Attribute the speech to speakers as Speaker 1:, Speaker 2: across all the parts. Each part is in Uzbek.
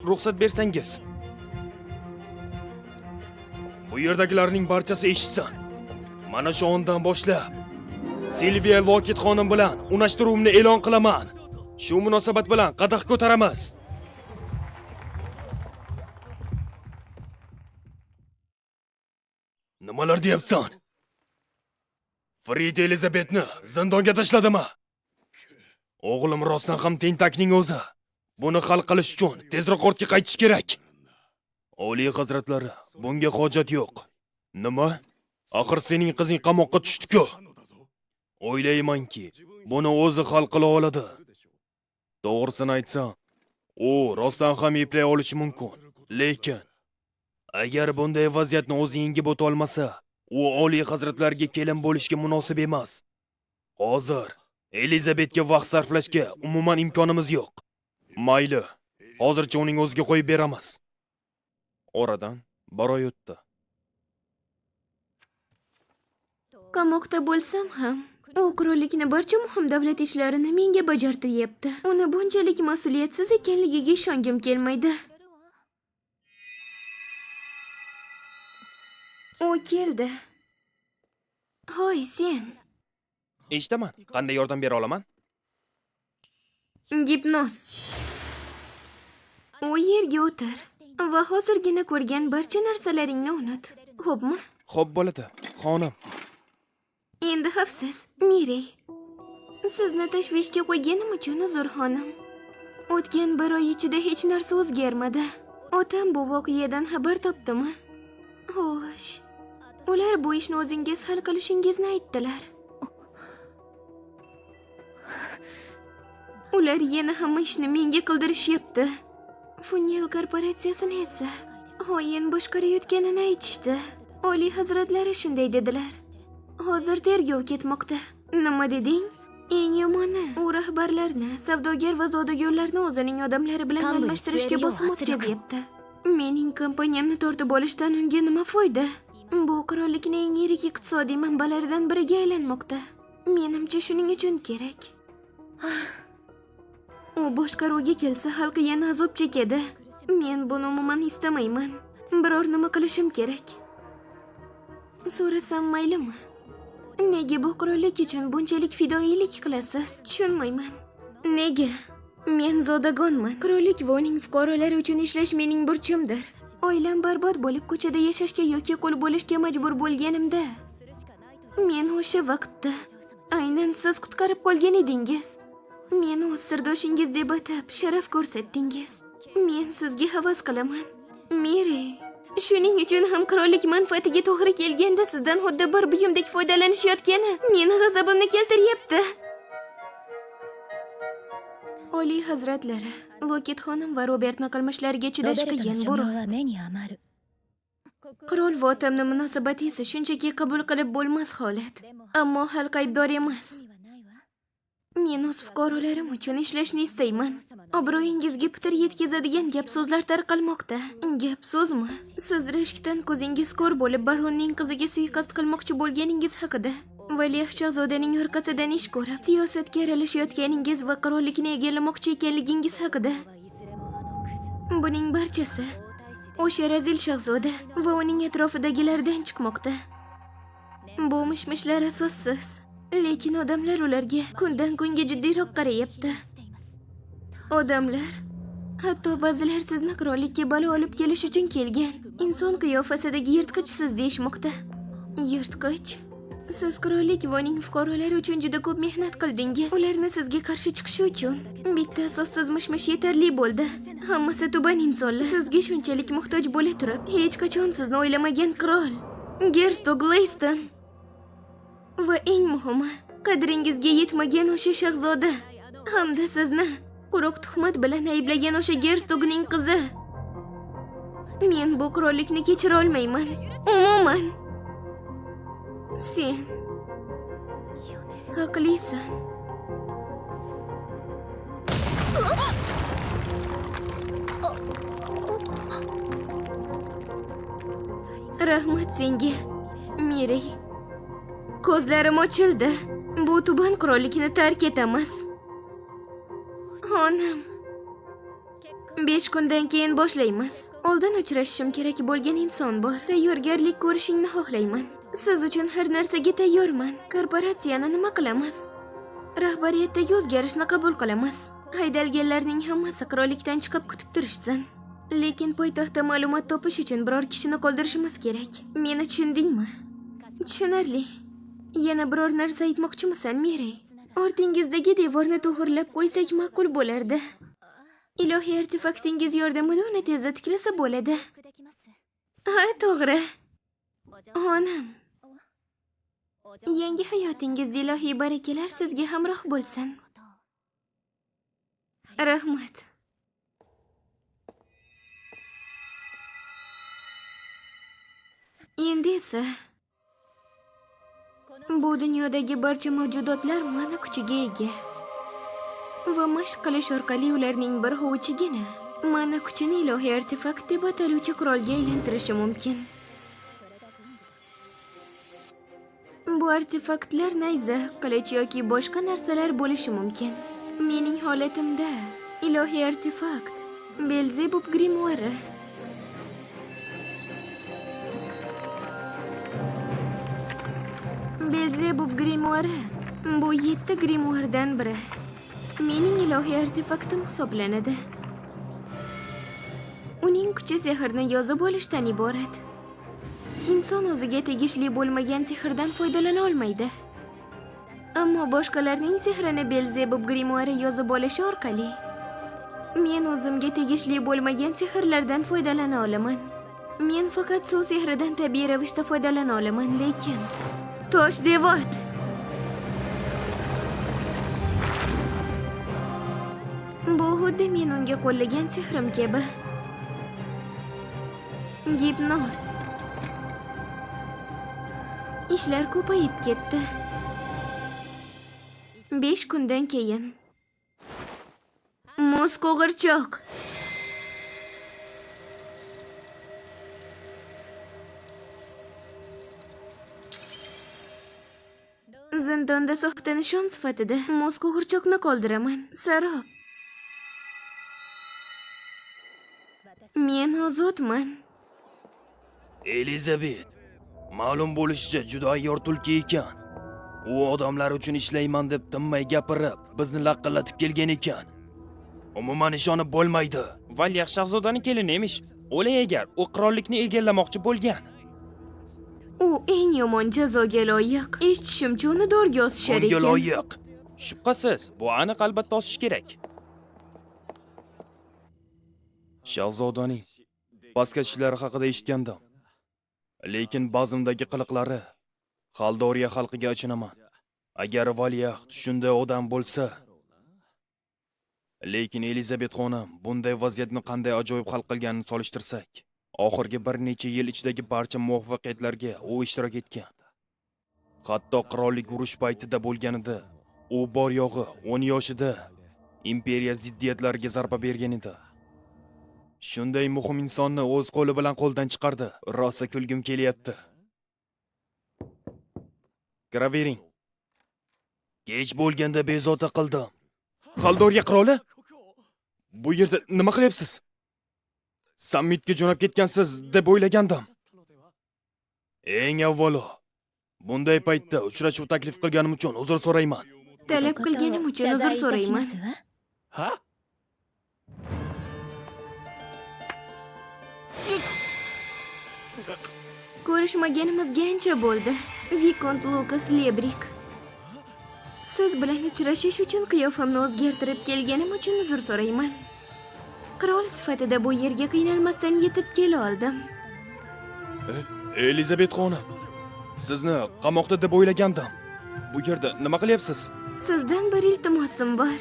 Speaker 1: Ruxsat bersangiz. Bu yerdagilarning barchasi eshitsin. Mana shu ondan boshlab Silviya Lokit xonim bilan unashtiruvimni e'lon qilaman. Shu munosabat bilan qadah ko'taramiz. Nimalar deyapsan? Frida Elizabetni zindonga tashladimi? O'g'lim rostdan ham tentakning o'zi. Buni hal qilish uchun tezroq ortga qaytish kerak. Oliy hazratlari, bunga hojat yo'q. Nima? Axir sening qizing qamoqqa tushdi-ku. O'ylaymanki, buni o'zi hal qila oladi. To'g'risini aytsam, u rostdan ham eplay olishi mumkin. Lekin agar bunday vaziyatni o'zi yengib o'ta olmasa, u oliy hazratlarga kelin bo'lishga munosib emas. Hozir Elizabetga vaqt sarflashga umuman imkonimiz yo'q. Mayli, hozircha uning o'ziga qo'yib beramiz. Oradan bir oy o'tdi.
Speaker 2: Qamoqda bo'lsam ham, u qirollikni barcha muhim davlat ishlarini menga bajartiryapti. Uni bunchalik mas'uliyatsiz ekanligiga ishongim kelmaydi. U keldi. Hoy sen.
Speaker 1: Eshitaman. Qanday yordam bera olaman?
Speaker 2: Gipnoz. U yerga o'tir va hozirgina ko'rgan barcha narsalaringni unut. Xo'pmi?
Speaker 1: Xo'p bo'ladi, xonim.
Speaker 2: Endi xavfsiz, Mirey. Sizni tashvishga qo'yganim uchun uzr, xonim. O'tgan bir oy ichida hech narsa o'zgarmadi. Otam bu voqeadan xabar topdimi? Xo'sh. Ular bu ishni o'zingiz hal qilishingizni aytdilar. Ular yana hamma ishni menga qildirishyapti. Funel korporatsiyasini esa xoin boshqarayotganini aytishdi. Oliy hazratlari shunday dedilar. Hozir tergov ketmoqda. Nima deding? Eng yomoni, u rahbarlarni, savdogar va zodagonlarni o'zining odamlari bilan almashtirishga bosim o'tkazyapti. Mening kompaniyamni tortib olishdan unga nima foyda? Bu qirollikning eng yirik iqtisodiy manbalaridan biriga aylanmoqda. Menimcha shuning uchun kerak. U boshqaruvga kelsa, xalqi yana azob chekadi. Men buni umuman istamayman. Biror nima qilishim kerak. So'rasam maylimi? Nega bu qirollik uchun bunchalik fidoyilik qilasiz? Tushunmayman. Nega? Men zodagonman. Qirollik va uning fuqarolari uchun ishlash mening burchimdir. Oilam barbod bo'lib ko'chada yashashga yoki qul bo'lishga majbur bo'lganimda, men o'sha vaqtda aynan siz qutqarib qolgan edingiz. Meni o'z sirdoshingiz deb atab sharaf ko'rsatdingiz. Men sizga havas qilaman. Miri, shuning uchun ham qirollik manfaatiga to'g'ri kelganda sizdan xuddi bir buyumdek foydalanishayotgani meni g'azabimni keltiryapti. Oliy hazratlari, Lokit xonim va Robertni qilmishlariga chidash qiyin, bu rost. Qirol va otamni munosabati esa shunchaki qabul qilib bo'lmas holat. Ammo xalq aybdor emas. Men o'z fuqarolarim uchun ishlashni istayman. Obro'yingizga putur yetkazadigan gap-so'zlar tarqalmoqda. Gap-so'zmi? Siz rashkdan ko'zingiz ko'r bo'lib baronning qiziga suiqasd qilmoqchi bo'lganingiz haqida, Valiahd shahzodaning orqasidan ish ko'rib, siyosatga aralashayotganingiz va qirollikni egallamoqchi ekanligingiz haqida. Buning barchasi o'sha razil shahzoda va uning atrofidagilardan chiqmoqda. Bu mish-mishlar asossiz, lekin odamlar ularga kundan kunga jiddiyroq qarayapti. Odamlar, hatto ba'zilar sizni qirollikka balo olib kelish uchun kelgan inson qiyofasidagi yirtqichsiz deyishmoqda. Yirtqich? Siz qirollik va uning fuqarolari uchun juda ko'p mehnat qildingiz. Ularni sizga qarshi chiqishi uchun bitta asossiz mish-mish yetarli bo'ldi. Hammasi tuban insonlar. Sizga shunchalik muhtoj bo'la turib, hech qachon sizni o'ylamagan qirol Gerstog Leyston. Va eng muhimi, qadringizga yetmagan o'sha shahzoda hamda sizni quruq tuhmat bilan ayblagan o'sha Gerstogning qizi. Men bu qirollikni kechira olmayman. Umuman. Sen haqlisan. Rahmat senga, Mirey. Ko'zlarim ochildi. Bu tuban qirollikni tark etamiz. Xonim, 5 kundan keyin boshlaymiz. Oldin uchrashishim kerak bo'lgan inson bor. Tayyorgarlik ko'rishingni xohlayman. Siz uchun har narsaga tayyorman. Korporatsiyani nima qilamiz? Rahbariyatdagi o'zgarishni qabul qilamiz. Haydalganlarning hammasi qirollikdan chiqib kutib turishsin. Lekin poytaxtda ma'lumot topish uchun biror kishini qoldirishimiz kerak. Meni tushundingmi? Tushunarli. Yana biror narsa aytmoqchimisan, Mirey? Ortingizdagi devorni to'g'irlab qo'ysak ma'qul bo'lardi. Ilohiy artefaktingiz yordamida uni tezda tiklasa bo'ladi. Ha, to'g'ri. Onam. Yangi hayotingizda ilohiy barakalar sizga hamroh bo'lsin. Rahmat. Endi esa bu dunyodagi barcha mavjudotlar mana kuchiga ega. Va mashq qilish orqali ularning bir hovuchigina mana kuchini ilohiy artefakt deb ataluvchi qurolga aylantirishi mumkin. Bu artefaktlar nayza, qilich yoki boshqa narsalar bo'lishi mumkin. Mening holatimda ilohiy artefakt Belzebub grimuari. Belzebub grimuari bu 7 grimuardan biri. Mening ilohiy artefaktim hisoblanadi. Uning kuchi sehrni yozib olishdan iborat. Inson o'ziga tegishli bo'lmagan sehrdan foydalana olmaydi. Ammo boshqalarning sehrini Belzebub grimuari yozib olishi orqali men o'zimga tegishli bo'lmagan sehrlardan foydalana olaman. Men faqat suv sehridan tabiiy ravishda foydalana olaman, lekin tosh devor. Bu xuddi men unga qo'llagan sehrim kabi. Gipnoz. Ishlar ko'payib ketdi. 5 kundan keyin. Muz qo'g'irchoq. Zindonda soxta nishon sifatida muz qo'g'irchoqni qoldiraman. Sarob. Men ozodman.
Speaker 1: Elizabet, ma'lum bo'lishicha juda ayyor tulki ekan. U odamlar uchun ishlayman deb tinmay gapirib, bizni laqillatib kelgan ekan. Umuman ishonib bo'lmaydi.
Speaker 3: Valiahd shahzodaning kelini emish. O'lay agar u qirollikni egallamoqchi bo'lgan.
Speaker 2: U eng yomon jazoga loyiq. Eshitishimcha uni dorga osishar
Speaker 1: Bunga
Speaker 2: ekan.
Speaker 1: loyiq.
Speaker 3: Shubhasiz, bu aniq albatta osish kerak.
Speaker 1: Shahzodaning pastkashlari haqida eshitgandim. Lekin bazmdagi qiliqlari Xaldoriya xalqiga achinaman. Agar valiahd shunday odam bo'lsa, lekin Elizabet xonim bunday vaziyatni qanday ajoyib hal qilganini solishtirsak, oxirgi bir necha yil ichidagi barcha muvaffaqiyatlarga u ishtirok etgan. Hatto qirollik urush paytida bo'lganida, u bor yo'g'i 10 yoshida imperiya ziddiyatlariga zarba bergan edi. Shunday muhim insonni o'z qo'li bilan qo'ldan chiqardi. Rosa kulgim kelyapti. Kiravering. Kech bo'lganda bezovta qildim. Xaldoriya qiroli? Bu yerda nima qilyapsiz? Sammitga jo'nab ketgansiz deb o'ylagandim. Eng avvalo, bunday paytda uchrashuv taklif qilganim uchun uzr so'rayman.
Speaker 2: Talab qilganim uchun uzr so'rayman.
Speaker 3: Ha?
Speaker 2: Ko'rishmaganimizga ancha bo'ldi. Vikont Lukas Lebrik. Siz bilan uchrashish uchun qiyofamni o'zgartirib kelganim uchun uzr so'rayman. Qirol sifatida bu yerga qiynalmasdan yetib kela oldim.
Speaker 1: Elizabet xonim, sizni qamoqda deb o'ylagandim. Bu yerda nima qilyapsiz?
Speaker 2: Sizdan bir iltimosim bor.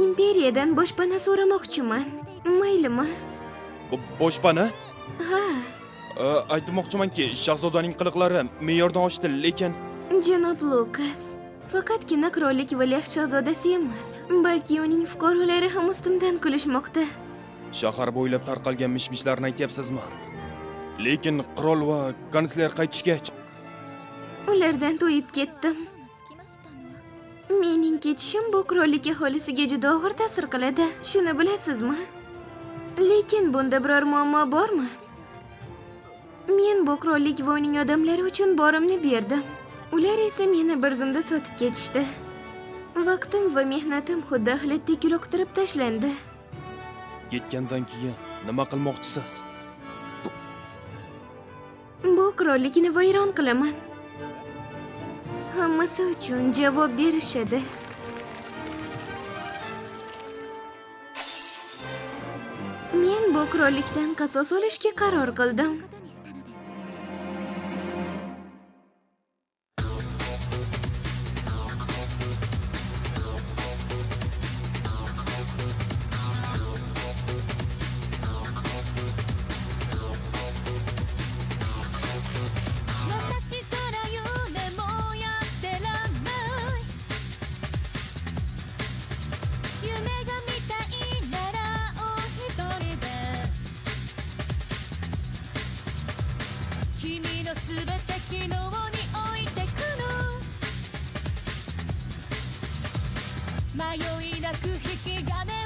Speaker 2: Imperiyadan boshpana so'ramoqchiman. Maylimi?
Speaker 1: Boshpana?
Speaker 2: Ha.
Speaker 1: Aytmoqchimanki, shahzodaning qiliqlari me'yordan oshdi, lekin
Speaker 2: Janob Lukas, faqatgina qirollik valiahd shahzodasi emas, balki uning fuqarolari ham ustimdan kulishmoqda.
Speaker 1: Shahar bo'ylab tarqalgan mish-mishlarni aytyapsizmi? Lekin qirol va kansler qaytishgach,
Speaker 2: ulardan to'yib ketdim. Mening ketishim bu qirollik aholisiga juda og'ir ta'sir qiladi. Shuni bilasizmi? Lekin bunda biror muammo bormi? Men bu qirollik va uning odamlari uchun borimni berdim. Ular esa meni bir zumda sotib ketishdi. Vaqtim va mehnatim xuddi axlatdek uloqtirib tashlandi.
Speaker 1: Ketgandan keyin nima qilmoqchisiz?
Speaker 2: Bu qirollikni vayron qilaman. Hammasi uchun javob berishadi. Men bu qirollikdan qasos olishga qaror qildim.
Speaker 4: 私から夢もやってらんない夢が見たいならお一人で君のすべて昨日に置いてくの迷いなく引き金